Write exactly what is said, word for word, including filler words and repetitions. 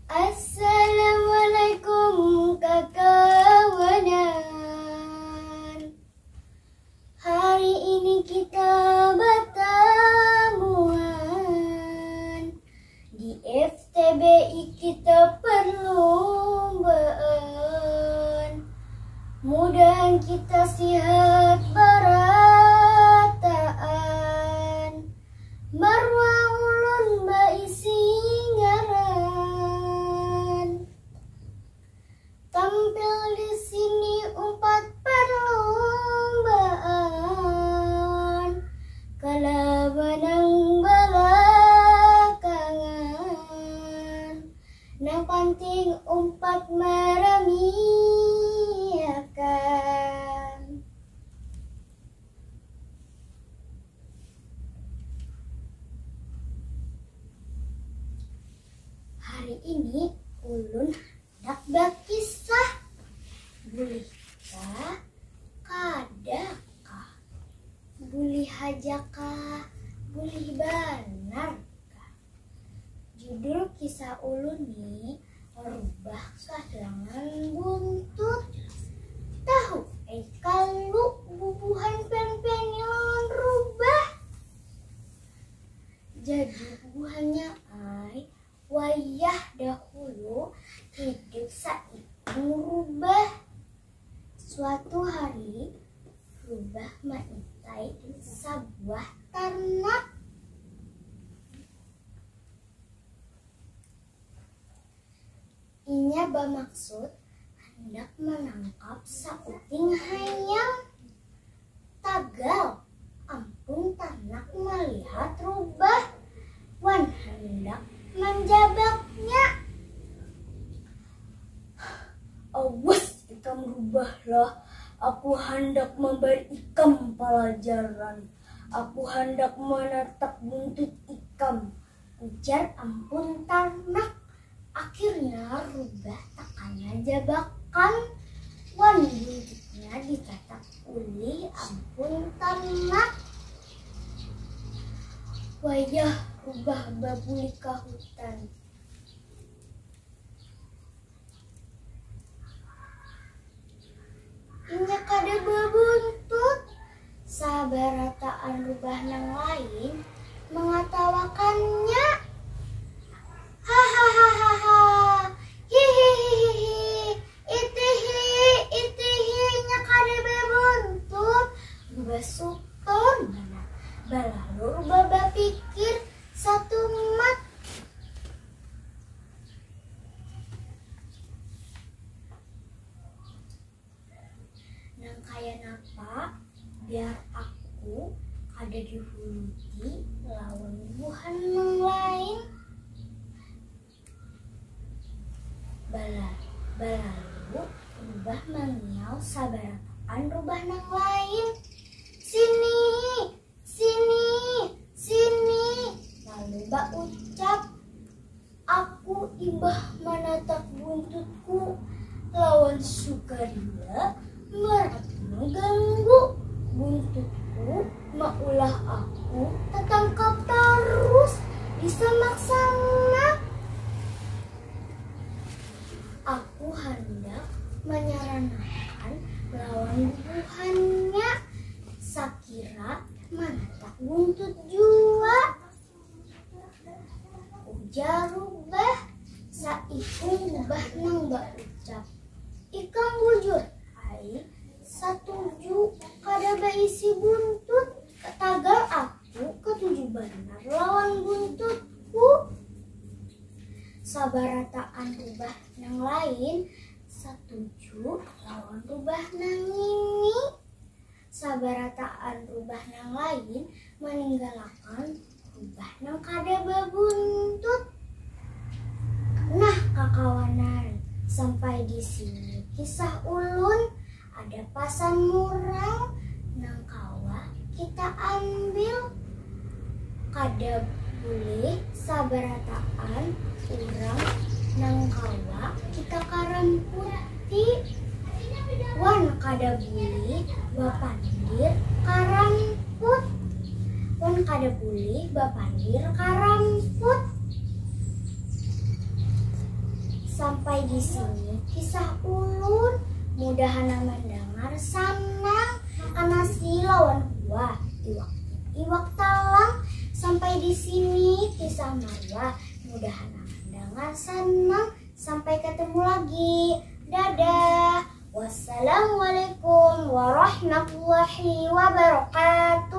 Assalamualaikum kakawanan. Hari ini kita batamuan di F T B I kita perlombaan. Mudahan kita sihat barataan. Marwa ulun baisi ngaran. Tampil di sini umpat perlombaan, kalah menang belakangan. Nang panting umpat meramiakan. Hari ini ulun handak bakisah. Bulihkah? Kadakah? Bulih haja kah? Bulih banar kah? Judul kisah ulun ni, Rubah Kahilangan Buntut. Tahu ai kalu bubuhan pian-pian ni lawan rubah? Jadi bubuhannya ai, wayah dahulu hidup saikung rubah. Suatu hari, rubah maintai sabuah tarnak. Inya bamaksud handak manangkap sauting hayam. Tagal, ampun tarnak malihat rubah wan handak manjabaknya. Awas ikam rubah lah, aku handak mambari ikam palajaran. Aku handak manatak buntut ikam, ujar ampun tarnak. Akhirnya rubah takana jabakan wan buntutnya ditatak ulih ampun tarnak. Wayah rubah babuli ka hutan. Inya kada babuntut. Sabarataan rubah nang lain mangatawakannya. Hahaha, hihihihihi, itihi, itihi, nya kada babuntut. Rubah suton banar. Balalu rubah bapikir satumat. Nang kaya napa, biar aku kada dihuluti lawan bubuhan nang lain. Bala, balalu rubah mangiau sabarataan rubah nang lain. Sini, sini, sini, lalu baucap. Aku imbah manatak buntutku lawan sukarila marapi mangganggu. Buntutku maulah aku tatangkap tarus di samak-samak. Aku handak manyaranakan lawan bubuhannya sakira manatak buntut jua. Ujar rubah, saikung rubah nang baucap. Ikam bujur ai satuju kada baisi buntut, tagal aku katuju banar lawan buntutku. Sabarataan rubah nang lain satuju lawan rubah nang ngini. Sabarataan rubah nang lain maninggalakan rubah nang kada babuntut. Nah, kakawanan, sampai di sini kisah ulun. Ada pasan mural nang kawa kita ambil. Kada bulih sabarataan urang nang kawa kita karamputi, wan kada bulih bapandir karamput, wan kada bulih bapandir karamput. Sampai di sini kisah ulun. Mudahan nang mendengar sanang. Anasi lawan buah, iwak, iwak talang. Sampai di sini kisah Marwa. Mudahan nang mendengar sanang. Sampai ketemu lagi. Dadah. Wassalamualaikum warahmatullahi wabarakatuh.